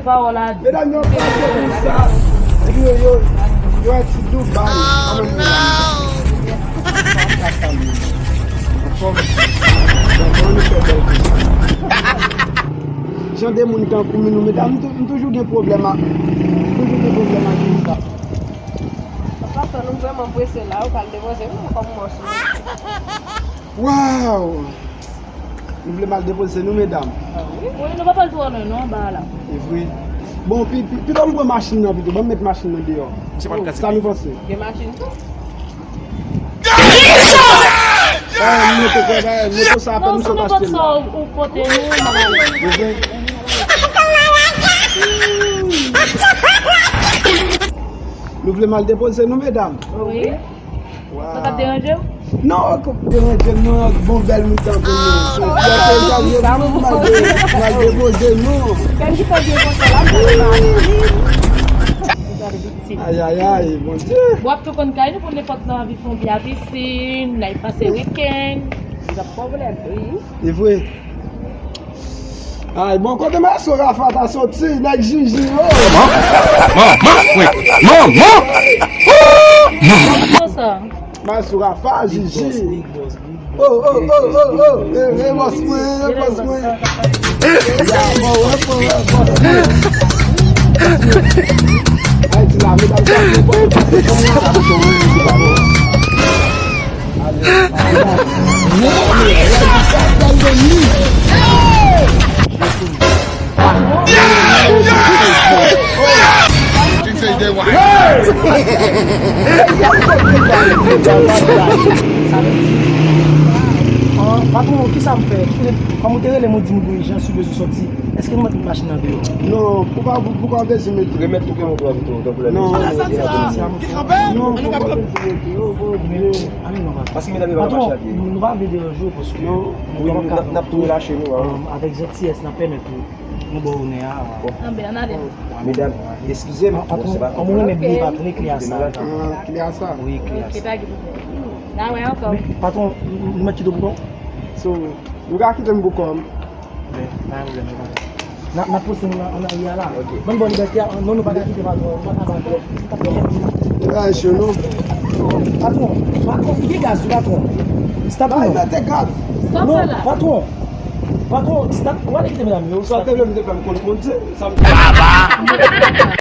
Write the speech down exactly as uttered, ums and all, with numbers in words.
Pawòl a di. Medam yo pase pou sa. Epi yo, yo, yo wè ti Dubai. Anfòm. Bon, bon, nou fè bèl konsa. Jan de moun tankou m, nou, medam, m tou-, m toujou gen pwoblèm ak, m toujou gen pwoblèm ak sa. Papa, nou vrèman prese la, ou pral depoze nou kòm mòso. Waw! Nou vle m al depoze nou, medam? Ah wi. Wi, nou pa pral twò lwen non, anba a la. E vre. Bon, pi, pi, pito m pran machin nan pito. Ban m met machin nan deyò. Sa nou panse? Gen machin tou? Eh, moto, eh, moto sa apèn nou sot achte l la. Ou pote nou, nou vle m al depoze nou, medam? Wi. Sa t ap deranje w? Non, k ap deranje m non, bon bèl moun tankou nou. Se yon fyète sa m ye pou m al de-, m al depoze nou. Kèm ki fè byen konsa la, m tande mal. Ayayay, Bondye. W ap tou konn kay nou pou nenpòt lè anvi fè yon pye a pisin, n al pase wikenn. Li p ap pwoblèm, wi. E vre. Ay, bon, kote Maestro Rafa ta soti, nèg Jiji yo? Manman! Manman! Wi! Manman! Manman! Maestro Rafa, Jiji. Oh, oh, oh, oh, oh. Eh, eh, bòs mwen, eh, bòs mwen. Eh, ya, bon, wè, bon, wè, bòs mwen. Ay, ti la, medam, sa, bon, bon, bon, bon. Patwon, kisa m fè? Kòm ou te rele m, ou di m wi, jan si bezwen soti. Èske nou mèt met machin nan deyò? Non, pou pa, pou, pou pa bezwen mete. Remèt tou ke moto a pito, tankou lè. Non, non, non, pou pa bezwen mete. Oh, Bondye. Paske medam yo pa ka mache a pye. Nou pa vle deranje w paske nou kapab, n ap tou relache nou, avèk jantiyès, n ap pèmèt ou, nou ba w onè a. Bon. Anben, ann ale. Medam, eskize m. Bon, se pa kòm ou renmen bliye pa trè klè a sa. Klè a sa? Wi, klè a sa. N a wè ankò. Men, patwon, nou mèt kite w pou kò w? So, nou ka kite m pou kò m. N a, n a poste nou nan, nan ri a la. Ok. Ban m ba w libète a, non, nou pa ka kite patwon, nou pa ka ba l. Patwon, patwon, li gen gaz wi, patwon. Stop non. Non, patwon. Patwon, stop. Ou ale kite medam yo. Sa te vle m te fè m konn kondui, sa m te